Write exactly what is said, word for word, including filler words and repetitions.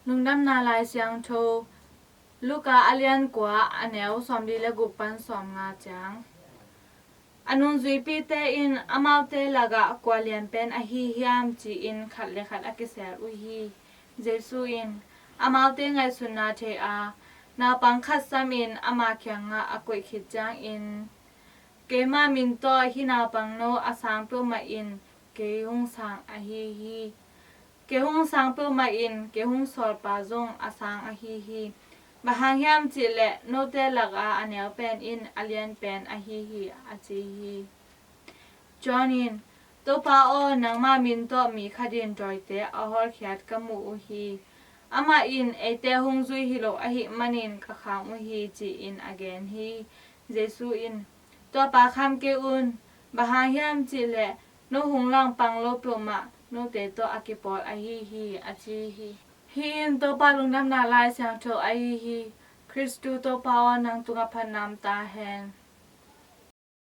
Lungdamna Lai Siangtho, Luka a lian kua, a neu sawmli le guk pan sawmnga ciang. A nungzuipite in amaute lakah kua lian pen ahi hiam ci-in khat le khat a kisel uh hi. Jesu in amaute ngaihsutna thei a, naupang khat samin ama kiangah a koih khit ciangin, "Keima min tawh hih naupang no a sang peuhmah in kei hong sang ahi hi. Kei hong sang peuhmah in kei hong sawlpa zong a sang ahi hi. Bang hang hiam cih leh note lakah a neu pen in a lian pen ahi hi," a ci hi. John in, "Topa aw, nangma min tawh mi khat in dawite a hawlkhiat ka mu uh hi. Amah in eite hong zui hi lo ahih manin ka kham uh hi," ci-in a gen hi. Jesu in, "Tua pa kham kei un. Bang hang hiam cih leh no hong langpang lo peuhmah note tawh a kipawl ahi hi," a ci hi. Hih in Topa Lungdamna Lai Siangtho ahi hi. Khristu Topa aw, nang tungah phatna om ta hen.